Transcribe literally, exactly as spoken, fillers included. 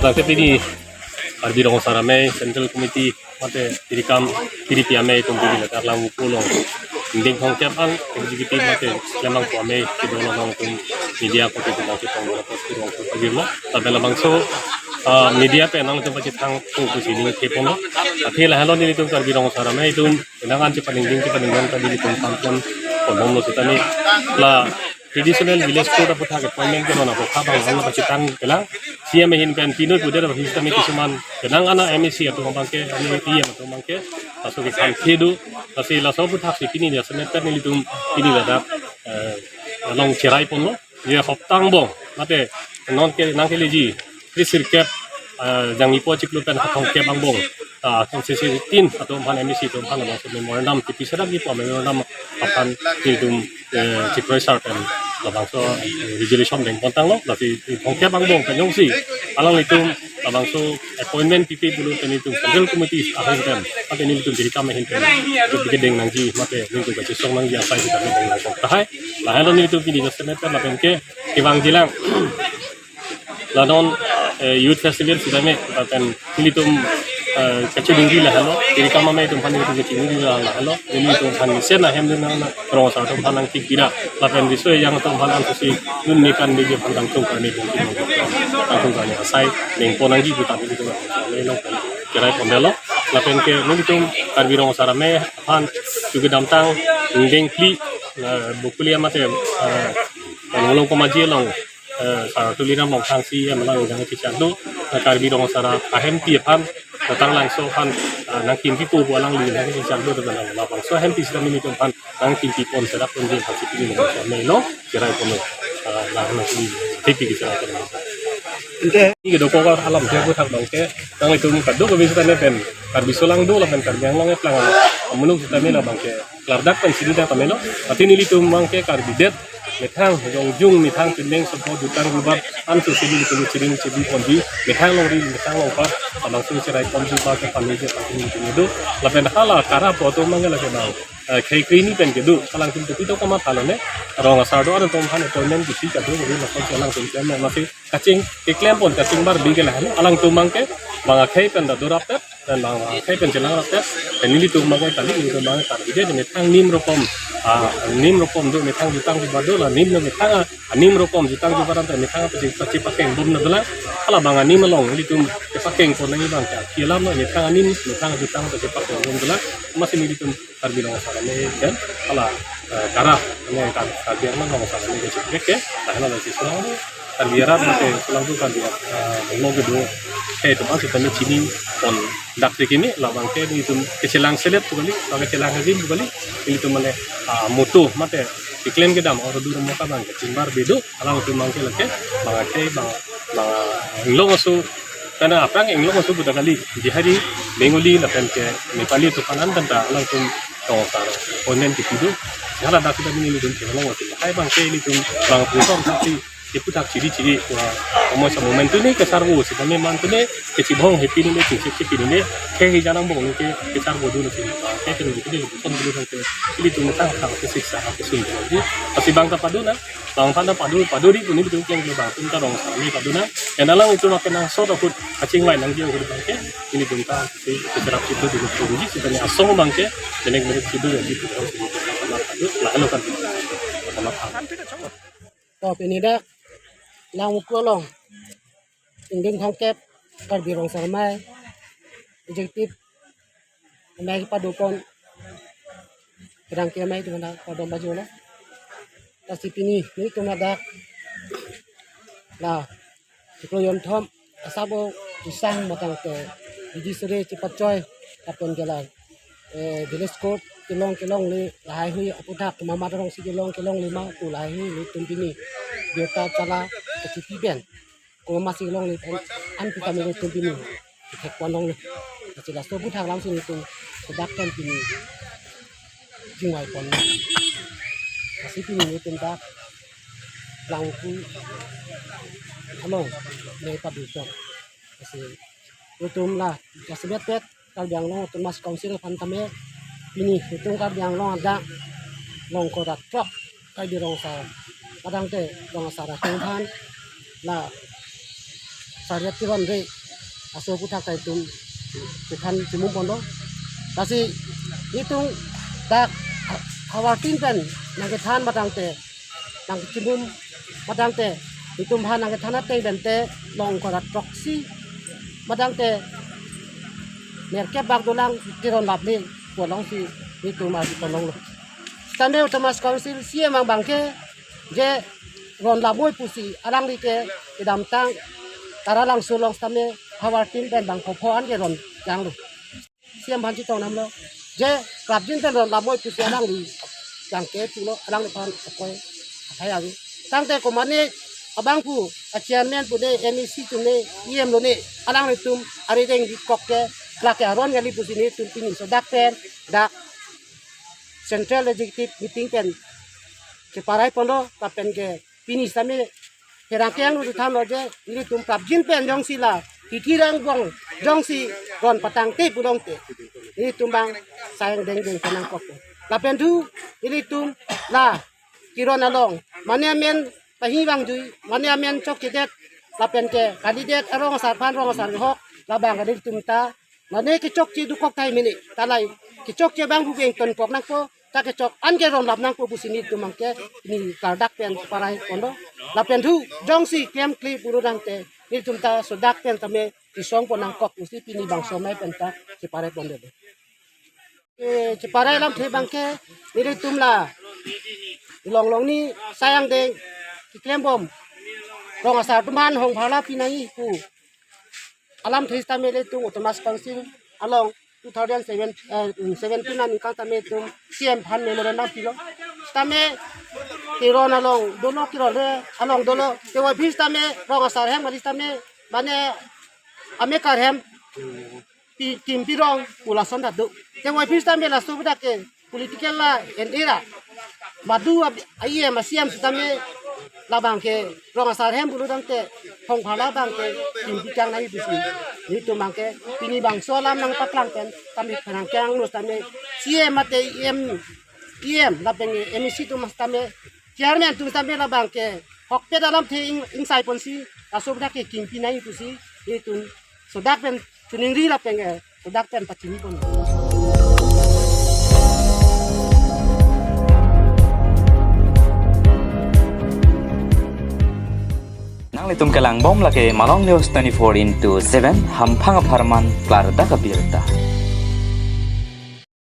Tangte pini Karbi Rong Asar Amei Central Committee mate Tirikam Tiripi Amei atum pini ladak Langvoku along ingdeng thomkep an executive mate Klemangpo Amei kedo along atum media atum pini ladak ketong bola pos kurong kurong agirlo. Tapi labangso, ah, media pen nangtum pachethang ko kusining kepono. Athe lahelo nelitum Karbi Rong Asar Amei atum penang an chepaningding chepaningding ta nelitum pampen ponbomlo setame la traditional village court aphuthak appointment kenon apot khabang hal pachethang kelang. C M ahin pen pinoi pudet aphi setame kisuman penang ana M A C atum abangke, M A C atum abangke laso kekhang kedo. Lasi laso aphuthak si pini jasemet pen nelitum pini ladak, eh, along cherai ponlo. Ye hopta angbong mate non ke nangkeleji tris sirkep, eh, jangmipo chiklo pen thomkep angbong, ah, constituency tin atum aphan, M A C atum aphan labangso memorandum kipi sedap kipu memorandum aphan nelitum, eh, chikroi sar pen labangso, eh, resolution dengpon tanglo. Lasi thomkep angbong pen jongsi alanglitum labangso appointment pipe pulo pen nelitum Central Committee ahin pen mate nelitum Tirikam ahin pen kedeng nangji mate nelitum kachesong nangji asai sitame deng nangkok tahai. Lahelo nelitum pini jasemet pen lapen ke kevangjilang. La non, eh, Youth Festival sitame lapen nelitum, eh, kacheduri lahelo. Tirikam Amei atum aphan nelitum kacheduri lahelo. Nelitum aphan mesen ahem dun nang Rong Asar atum aphan nangkipira. Lapen riso ejang atum aphan ansi nun nikan meji aphan tangtung karni dun. Tangtung karni asai dengpon nangji pu tangte nelitum along cherai pondelo. Lapen ke nelitum Karbi Rong Asar Amei aphan kedamtang ingdeng phli, eh, Bokulia mate, eh, Longkolom Komaji along, eh, Sar Tuliram Ronghang C E M along ingdeng chechak do, eh, Karbi Rong Asar Ahempi aphan, Datang Langso aphan, eh, nangkimpipo pu alangli nangchechak do, teman labangso ahempi sitame nelitum aphan nangkimpipon sedap pon je aphan si pini nangkemelo, cherai ponlo, eh, la nangkimi, tipi ke cherai ponlo. Ante, ini kedokok alam dia buat hak abangke, nanglitum kadokave sitame pen, Karbi Solangdo lapen Karbi Anglong eplang, amunuk sitame labangke klardak pen sidi dak pamelo. Athe nelitum abangke Karbi det, methang jongjung, methang pindeng sopo jutang jubat ansi nelitum chiring chibi ponji, methang longri methang longpat, labangso cherai ponji ba ke pamiji pati nelitum do. Lapen hala kara poto mangala ke bang, eh, khei krini pen kedo, alangtum tupi to kama thalo ne, Rong Asar do atum aphan appointment bisi kado, bisi lason alangtum pen masi kaching keklem pon kachingbar bigel hanu alangtum abangke bang akhei pen ta dorap tet, dan bang akhei pen chelang rap tet, dan nelitum abangke kali nelitum abangke Karbi det methang nim rokom, ah, nim rokom do, methang jutang jubat do, la nim lo methang, ah, nim rokom jutang jubat anta methang apa sih pasti pakai bom na dolang. Hala bang anim along nelitum pakai pon nangji abangke alam lo methang anim, methang jutang apa sih pakai bom dolang. Masi nelitum Karbi Rong Asar Amei pen hala, eh, kara, ane Kar-, Karbi Anglong Rong Asar Amei kechek ke, hala lasi Solangdo Karbi arat mate Solangdo Karbi, eh, lo kedo, eh, teman sitame chini pon dak si kimi, labangke nelitum kechelang selet pu kali, bang kechelang hajim pu kali, nelitum mane, ah, moto mate keklem kedam or dur mo ka bang kachingbar bedo, alangtum abangke lake, bang akhei, bang, bang Inglong aso, karena aphrang Inglong aso pu ta kali, Bihari, Bengali, lapen ke Nepali atum aphan an tanta alangtum Rong Asar appointment kipi do. Hala dak sitame nelitum ke Inglong aso. Hai abangke nelitum bang pusom saksi, kipu tak chiri chiri, wah, omo sa momentum ni kesar wo, sitame mantu ni, kechibong happy ni, kechip chip ni, ke hi janang bong ni ke, kesar wo dulu sih. Ke ke ni ke, son dulu ke, nelitum tang tang ke siksa, ke sun dulu. Pasti bang ta padu na, bang aphan ta padu, padu di pu nelitum keng bang atum ta Rong Asar Amei padu na. Ena alangtum akenangsot ahut kachingvai nangji ahut abangke, nelitum ta si keserap situ di nelitum di sitame asong abangke, jenek menek situ ya di padu, lahelo kan. Sama padu. To pini dak Langvoku along ingdeng thomkep Karbi Rong Asar Amei executive amei padu pon, kedang ke amei di mana padom baju lo. Lasi pini nelitum ladak la chiklo jonthom asap o chisang matang ke bidi sere chipachoi lapen ke la, eh, village court kelong kelongle lahai hui aphuthak mama dorong si kelong kelongle ma pu lahai hui nelitum pini birta chala kachipi pen. Ko masi longle pen an pi kami nelitum pini kethek pon longle. Lasi laso aphuthak alam si nelitum sedak pen pini chingvai pon. Lasi pini nelitum ta Langvoku along amei padu pon. Lasi nelitum la jasemet pet Karbi Anglong Autonomous Council aphan tame pini nelitum Karbi Anglong adak long kodak trok Karbi Rong Asar, kadang te Rong Asar atum aphan la Sariat Teron re aso aputhak ta itum kethan chimum pon do. Lasi itum dak havar tin pen nangkethan matangte, nangchimum matangte, itum ha nangkethan ateng pen te long kora throksi matangte nerkep bak dolang teron lapni kolong si itum ardi kolong lo. Sitame Autonomous Council C E M abang ke je ron lamoi pusi alangli ke kedamtang Taralangso along sitame havar tin pen bang pho pho an ke ron janglo. C E M aphan chetong nam lo. Je prapjin pen ron lamoi pusi alangli jang ke pulo, alangliphan akoi athai ave. Tangte komane abang pu a chairman pu ne, M A C atum ne, E M lo ne, alanglitum arideng dikok ke lake aron kali pusi nelitum pini sodak pen dak Central Executive Meeting pen cheparai pon do, lapen ke pini sitame pherangke angno than lo je nelitum prapjin pen jongsi la titi rangbong jongsi ron patangte pulongte, nelitum bang sayang dengdeng penang kok. Lapen thu nelitum la keron along mane amen pahi vangjui, mane amen chokchedet, lapen ke candidate arong asar aphan rong asar kehok, labang ke nelitum ta mane kechokche dokok tahai mene, ta lahai kechokche abang pu ke ingtonkok nangpo, ta kechok an ke ron lap nangpo pusi nelitum abang ke pini kardak pen parai pon do. Lapen thu jongsi klemkle pulo tangte nelitum ta sodak pen tame kesong pon nangkok pusi pini bangso amei pen ta cheparai pon do. Eh, cheparai alamthe abang ke nelitum la longlong ni sayang deng keklem bom, rong asar atum aphan hong bharla pinai pu alamthe sitame nelitum Autonomous Council along two thousand seven, eh, seventeen aningkan tame itum C E M aphan memorandum pilo. Sitame keron along dolo, keron re along dolo, tevoiphit sitame rong asar ahem kali sitame mane amekar ahem pi-, kimpi rong pu lason ta do. Tevoiphit sitame laso aputhak ke political la en era madu ab-, E M a C E M sitame labang ke rong asar ahem pulo tangte hong bharla abang ke kimpi kang nai pusi nelitum abang ke pini bangso alam nangpaklang pen tame pherangke angno sitame C E M mate E M, E M lapen M A C atum sitame chairman atum sitame labang ke hokpet alamthe ing, ingsai ponsi laso aputhak ke kimpi nai pusi nelitum sodak pen choningri lapen ke sodak pen pachini pon. Nanglitum kelang bom lake Malong News twenty-four into seven, hamphang apharman klardak abirta.